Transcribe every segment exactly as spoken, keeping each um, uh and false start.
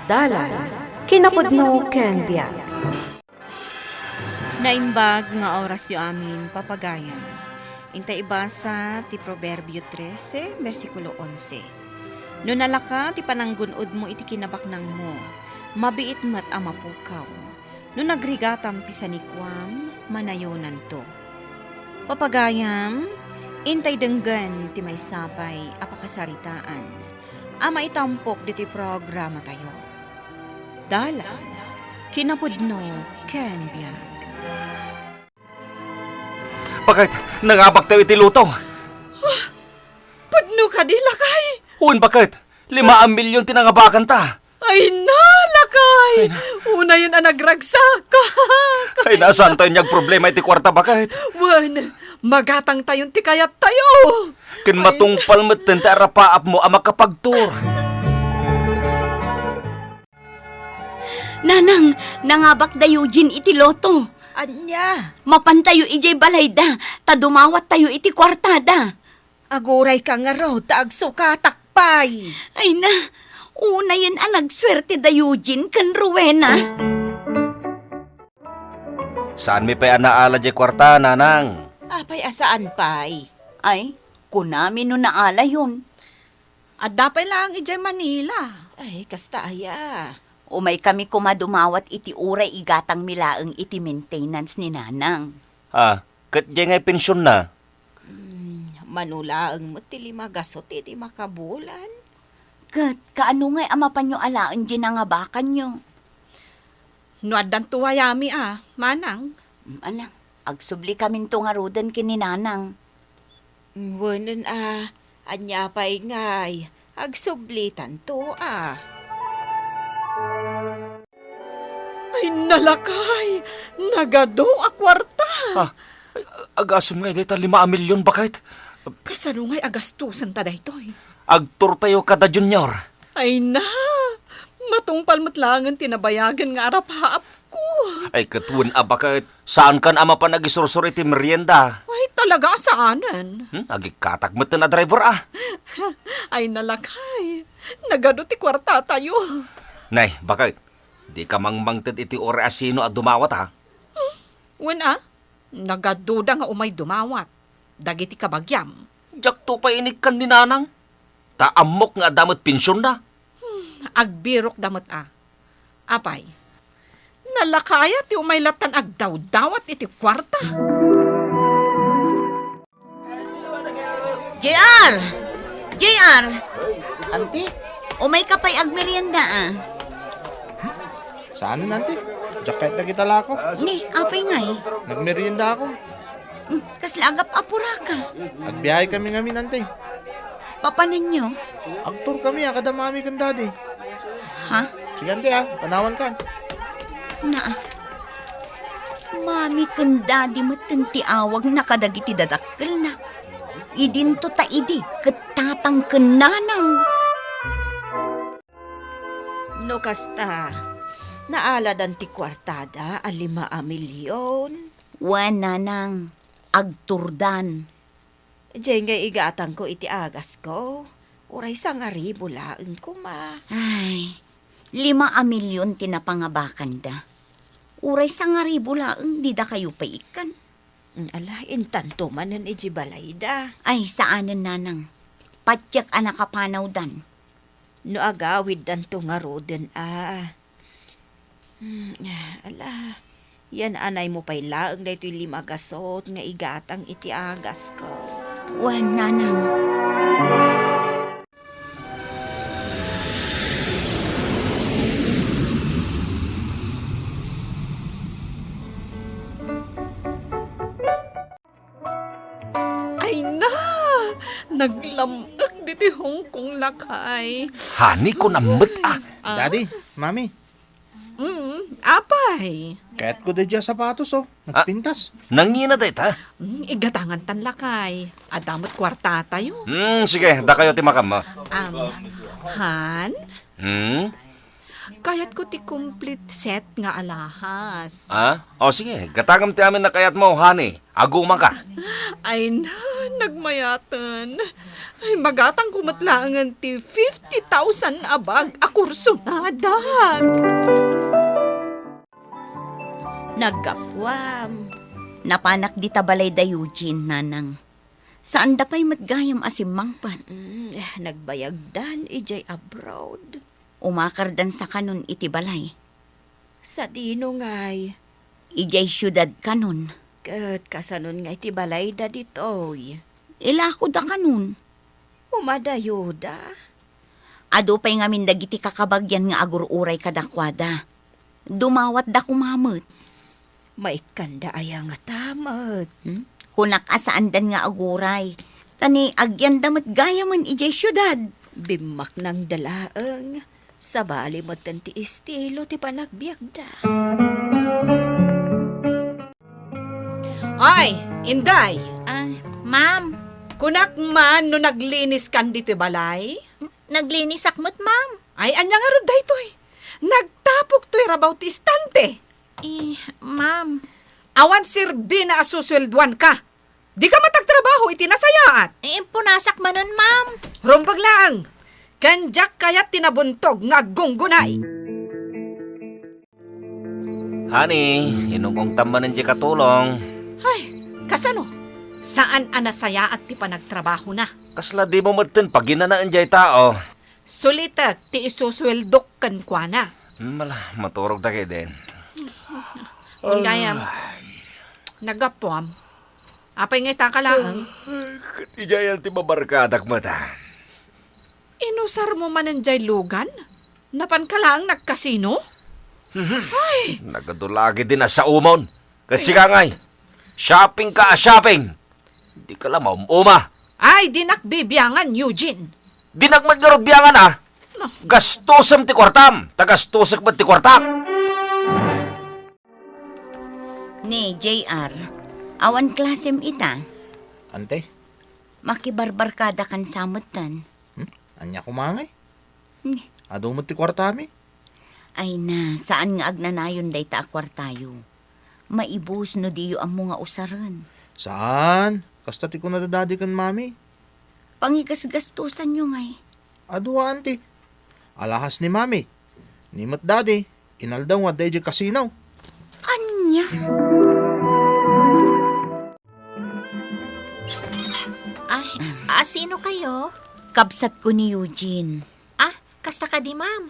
Dalan, kinapudno ken biag. Naimbag nga orasyo amin, papagayam. Intay ibasa ti Proverbio trese, bersikulo onse. No nalaka ti pananggun-odmo iti kinabaknangmo, mabiit met a mapukaw. No nagrigatam ti sanikuam, manayonanto. Papagayam, intay denggen ti maysa pay a pakasaritaan a maitampok ditoy programatayo. Dalan, kinapudno, ken biag. Bakit? Nangabaktayo iti loto. Pudno kadi, lakay? Wen, bakit? Lima a milyon ti nangabakanta. Ay na, lakay! Ay na. Unayen a nagragsakak. Ay na, saantayo nga agproblema iti kuarta, bakit? Wen, magatangtayon ti kayattayo. Ken ay, matungpal metten ti arapaapmo a makapagtur. Nanang, nangabak da Eugene iti loto. Ania? Mapantayo idiay balayda, ta dumawattayo iti kuartada. Aguray ka ngarud ta agsukatak pay. Ay na, unayen a nagsuerte da Eugene ken Rowena. Saanmi pay a naala diay kuarta, Nanang. Apay a saan pay? Ay, kunami no naalayon. Adda pay laeng idiay Manila. Ay, kasta aya. Umaykami koma dumawat iti uray igatangmi laeng iti maintenance ni Nanang. Ah, ket diay ngay pensionna? Hmm, mano laeng met ti lima gasot iti makabulan. Ket kaano ngay a mapanyo alaen diay nangabakanyo? No addanto wayami a, manang. Mm, ala, agsubli kaminto ngaruden ken ni Nanang. Mm, wenen a, ania pay ngay, agsublitanto a. Ay, nalakay! Nagadu a kuarta! Ah, agasem ngay dayta lima a milyon, bakit? Kasano ngay agastusenta daytoy? Agturtayo kada Junior. Ay na! Matungpal met laengen ti nabayagen nga arapaapko. Ay, ket wen a, bakit? Saankan a mapan agisursor iti merienda? Ay, talaga a saanen. Hmm? Agikkatak met a driver a. Ay, nalakay. Nagadu ti kuartatayo. Nay, bakit? Dika mangmangted iti uray a sino a dumawat, ha? Wen a, nagaduda nga umay dumawat dagiti kabagiam. Diakto pay inikkan ni Nanang. Ta ammok nga adda met pensionna. Hmm, agbirokda met a. Apay, nalakaya ti umay lattan agdawdawat iti kuarta. J R! J R! Anti? Umayka pay agmerienda a. Saanen, anti? Diak kayat dagita lako. Ni, apay ngay? Nagmerienda ako. Hmm, kasla agap-apuraka. Agbiahe kami ngamin, anti. Papanenyo? Agtour kami a kada mami ken daddy. Ha? Sige, anti, a. Panawankan. Naa. Mami ken daddy metten ti awagna kadagiti dadakkelna. Idinto ta idi ket tatang ken nanang. No kasta, naaladan ti kuartada a lima a milyon? Wen, nanang, agturdan. Diay ngay igatangko iti agasko, uray sangaribu laeng koma. Ay, lima a milyon ti napangabakanda. Uray sangaribu laeng, didakayo pay ikkan. Mm, ala, intanto manen iti balayda. Ay, saanen, nanang. Patiek a nakapanawdan. No agawiddanto ngaruden a. Hmm, ala, yan-anaymo pay laeng daytoy lima gasut nga igatang iti agasko. Wen, nanang. Ay na! Naglam-ek diti Hong Kong, lakay. Honey, kunam met a. Ah? Daddy, Mami. Mm, apay. Kayatko daydiay a sapatos, o. Ah, nagpintas. Nangina dayta? Mm, igatangantan, lakay. Adda met kuartatayo. Mm, sige, dakayo ti makam, a. Um, Han? Hmm? Kayatko ti complete set nga alahas. Ah? O, sige, gatangam ti amin a kayatmo, honey. Agumaka. Ay na, Nagmayaten. Ay, magatangko met laengen ti fifty thousand a bag a kursonadak. Naggapuam. Napanak dita balay da Eugene, nanang. Saanda pay met gayam a simmangpet. Mm, nagbayagdan idiay abroad. Umakardan sa kanon iti balay. Sadino ngay? Idiay siudad kanon. Ket kasanon ngay ti balayda ditoy? Ilakoda kanon. Umadayoda? Adu pay ngamin dagiti kakabagian nga agur-uray kadakuada. Dumawatda koma met. Maikkanda aya ngata met? Hmm? Kunak a saandan nga aguray. Ta ni agyanda met gayamen idiay siudad. Bimmaknangda laeng. Sabali metten ti estilo ti panagbiagda. Ay, Inday! Ah, ma'am. Kunak man no nagliniskan ditoy balay? Naglinisak met, ma'am. Ay, ania ngarud daytoy? Nagtapok toy rabaw ti istante. Eh, ma'am. Awan serbina a susueldoanka. Dika met agtrabaho iti nasayaat. Eh, impunasak manen, ma'am. Rumbeng laeng. Ken diak kayat ti nabuntog nga aggunggunay. Honey, inung-ungtam manen diay katulong. Ay, kasano? Saan a nasayaat ti panagtrabahona? Kasla dimo metten paginanaen diay tao. Sulitek ti isusueldok kenkuana. Mala, maturogta ketdin. Gayam, naggapuam. Apay nga ita ka laeng? Ket idiay ti babarkadak met, a. Inusarmo manen diay lugan? Napanka laeng nagkasino? Mhm. Ay! Nagadu la ketdin a saomon. Ket sika ngay, shoppingka a shopping. Dika la maum-uma. Ay, dinak bibiangan, Eugene. Dinak met ngarud biangan, a. No. Gastosem ti kuartam, ta gastosek met ti kuartak. Ni J R, awan klasem ita? Ante? Makibarbarkadakan sa metten. Hmm? Ania koma ngay? Hmm. Adu met ti kuartami? Ay na, saan nga agnanayon dayta a kuartayo. Maibus no diyo ammo nga usaren. Saan? Kasta ti kuna da Daddy ken Mami. Pangigasgastosanyo ngay. Adu a, Auntie. Alahas ni Mami. Ni met Daddy, inaldaw nga adda idiay kasino. Ania? Ay, a, sino kayo? Kabsatko ni Eugene. Ah, kasta kadi, ma'am?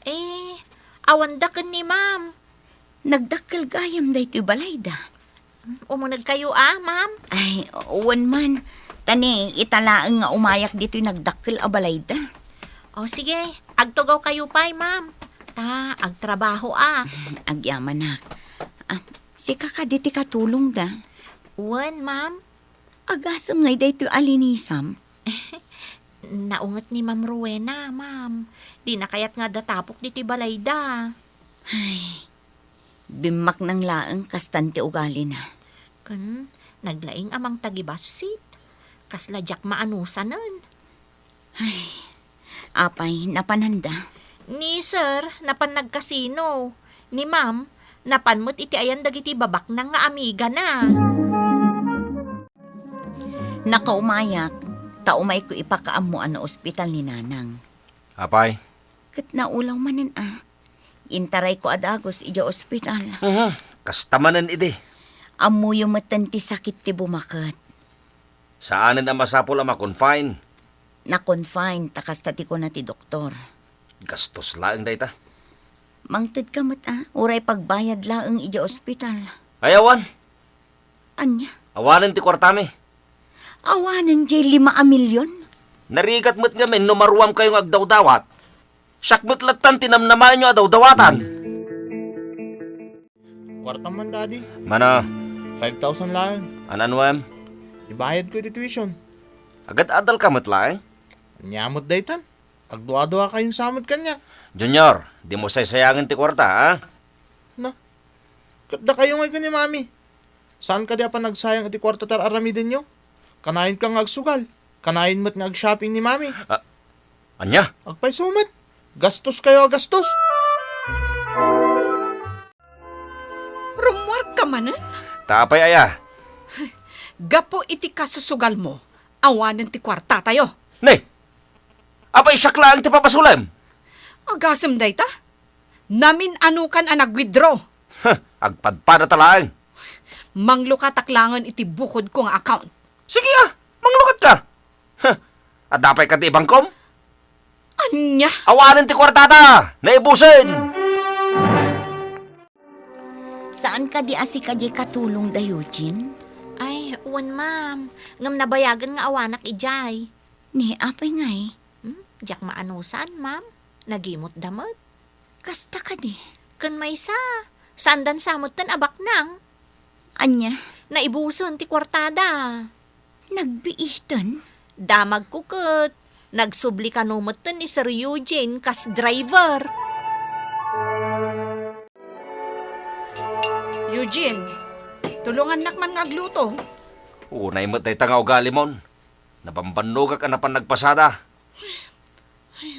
Eh, awanda ken ni ma'am. Nagdakkel gayam daytoy balayda. Umuneg kayo, a, ma'am? Ay, wen man. Ta ni, ita laeng nga umayak ditoy nagdakkel a balayda. O, sige. Agtugaw kayo pay, ma'am. Ta, agtrabaho, a. Agyamanak. Ah, sika kadi ti katulongda? Wen, ma'am. Agasem ngay daytoy a linisam? Naunget ni Ma'am Rowena, ma'am. Dina kayat nga adda tapok ditoy balayda. Ay, bimmaknang laeng kastan ti ugalina. Ken, naglaing a mangtagibassit. Kasla diak maanusanen. Ay, apay, napananda? Ni Sir, napan nagkasino. Ni Ma'am, napan met iti ayan dagiti babaknang nga amigana. Nakaumayak, ta umayko ipakaammo a naospital ni Nanang. Apay? Ket naulaw manen a. Intarayko a dagus idiay ospital. Mhm. Kasta manen idi. Ammoyo metten ti sakit ti bumaket. Saanen a masapul a ma-confine? Na-confine, ta kasta ti kuna ti doktor. Gastos laeng dayta. Mangtedka met a, uray pagbayad laeng idiay ospital. Ay, awan. Ania? Awanen ti kuartami. Awanen diay lima a milyon? Narigat met ngamin no maruamkayo nga agdawdawat. Siak met lattan ti namnamaenyo a dawdawatan. Kuartam man, Daddy. Mano? Five thousand laeng. An-anuem? Ibayadko iti tuition. Agad-adalka met laeng? Ania met daytan? Agdua-duakayon sa met kaniak. Junior, dimo saysayangen ti kuarta, a? Na, ket dakayo ngay ken ni Mami. Saan kadi a panagsayang iti kuarta ti ar-aramidenyo? Kanayon ka nga agsugal. Kanayon met nga ag-shopping ni Mami. Ah, ania? Agpayso met. Gastoskayo a gastos. Rummuarka manen? Ta apay aya? Gapu iti kasusugalmo, Awanen ti kuartatayo. Ne! Apay, siak laeng ti pabasolem? Agasem dayta? Namin-anokan a nag-withdraw. Huh, agpadpadata laeng. Manglukatak laengen iti bukodko nga account. Sige a, manglukatka. Huh, adda pay kadi ibangkom? Ania? Awanen ti kuartata! Naibusen! Saan kadi a sika diay katulongda, Eugene? Ay, wen, ma'am. Ngem nabayagen nga awanak idiay. Ni apay ngay? Hmm? Diak maanusan, ma'am. Nagimotda met. Kasta kadi? Ken maysa, saandan sa metten a baknang. Ania? Naibusen ti kuartada. Nagbiiten? Damagko ket nagsubli kano metten ni Sir Eugene kas driver. Eugene, tulongannak man nga agluto. Unay met dayta nga ugalimon. Nabambannogak a napan nagpasada.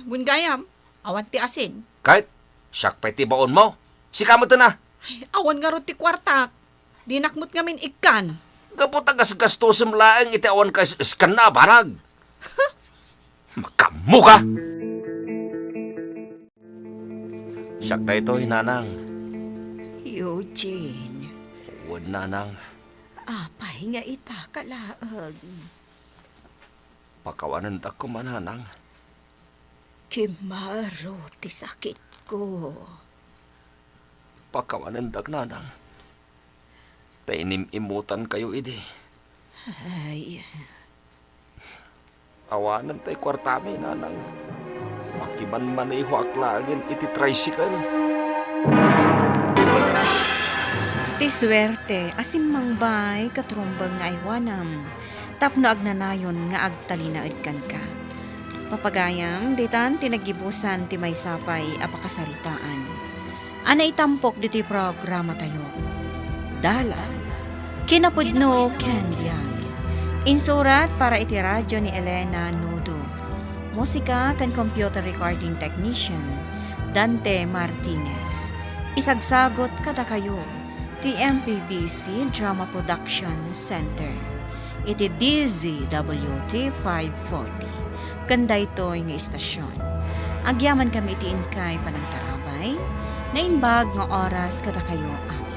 Wen gayam, awan ti asin. Ket, siak pay ti baonmo. Sika metten a. Ay, awan ngarud ti kuartak. Dinak met ngamin ikkan. Gapu ta gasgastusem laeng iti awan kaes-eskanna a banag. Makaammoka! Siak daytoy, nanang. Eugene. Wen, nanang. Apay nga itaka laeng? Pakawanendak koma, nanang. Kimmaro ti sakitko. Pakawanendak, nanang. Ta inim-imutankayo idi. Ay. Awanen tay kuartami, nanang. Makimanmanehoak laengen iti tricycle. Ti suerte a simmangbay ket rumbeng nga aywanam tapno agnanayon nga agtalinaed kenka. Papagayam, ditan ti naggibusan ti maysa pay a pakasaritaan a naitampok ditoy programatayo. Dalan, kinapudno ken biag. Insurat para iti radyo ni Elena Nudo. Musika ken computer recording technician, Dante Martinez. Isagsagot kadakayo ti M P B C Drama Production Center iti D Z W T five forty. Ken daytoy nga istasyon, agyamankami iti inkay panangtarabay, naimbag nga oras kadakayo amin.